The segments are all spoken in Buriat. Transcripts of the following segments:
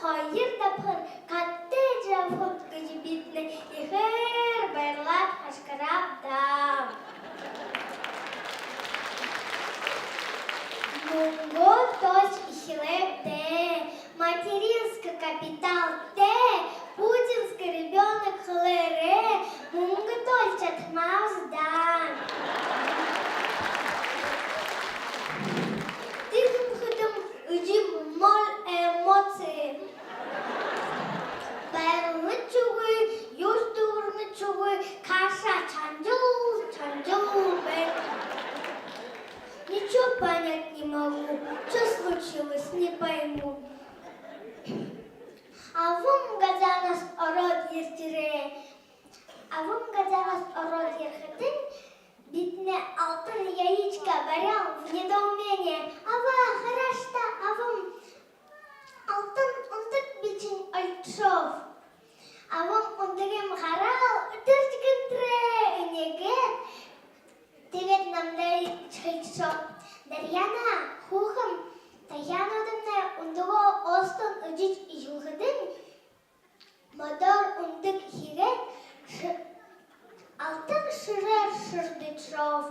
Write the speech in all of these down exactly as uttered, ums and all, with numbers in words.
Хоёр дабхар коттедж абаха гэжэ бидэнэй ехээр баярлаад хашхарабди даа. Мүнгөө тоош эхилээбди даа. Материнский капитал даа, путинский ребёнок хэлээрээ мүнгэ тоолжо шадахамнай даа. Тиигэхэдэм эжым ноль эмоци. Баярланашьегүй, юушье дүүрэнэшьегүй, каша чанжил, чанжил байна. Ничего понять не могу, что случилось, не пойму. Абам газаанһаа ороод ерэжэ ерээ. Абам газаанһаа ороод ерэхэдэнь, бидэнэй алтан яичко баряал в недоумении: «Аба, хараш даа, абам, алтан үндэгэ бишыень олошооб». Абам үндэгыем хараал, үдэржэ гэнтэрээ энеэгээд, тиигээд намда хэлэшоо: «Дарьяна, хүүхэн, тахяануудымнай үндэгөө өөһэдөө эдижэ эхилхэдэнь, модоор үндэгэ хээд, ш-, алтан шэрээр шэрдэшооб.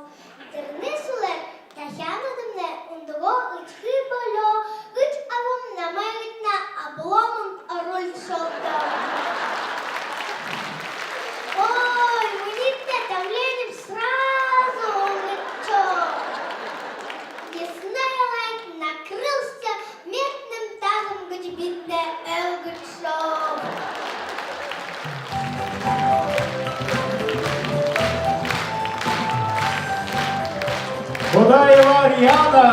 Тэрэнэй һүүлээр тахяануудымнай үндэгөө эдихэ болёо», — гэжэ абам намайе гэнтэ обломондо оруулшоо даа. Ой, минии давлением сразу үлгэшөө. Диснейленд накрылся медным тазом гэжэ бидэнэй ойлгошоо. Будаева Ариана.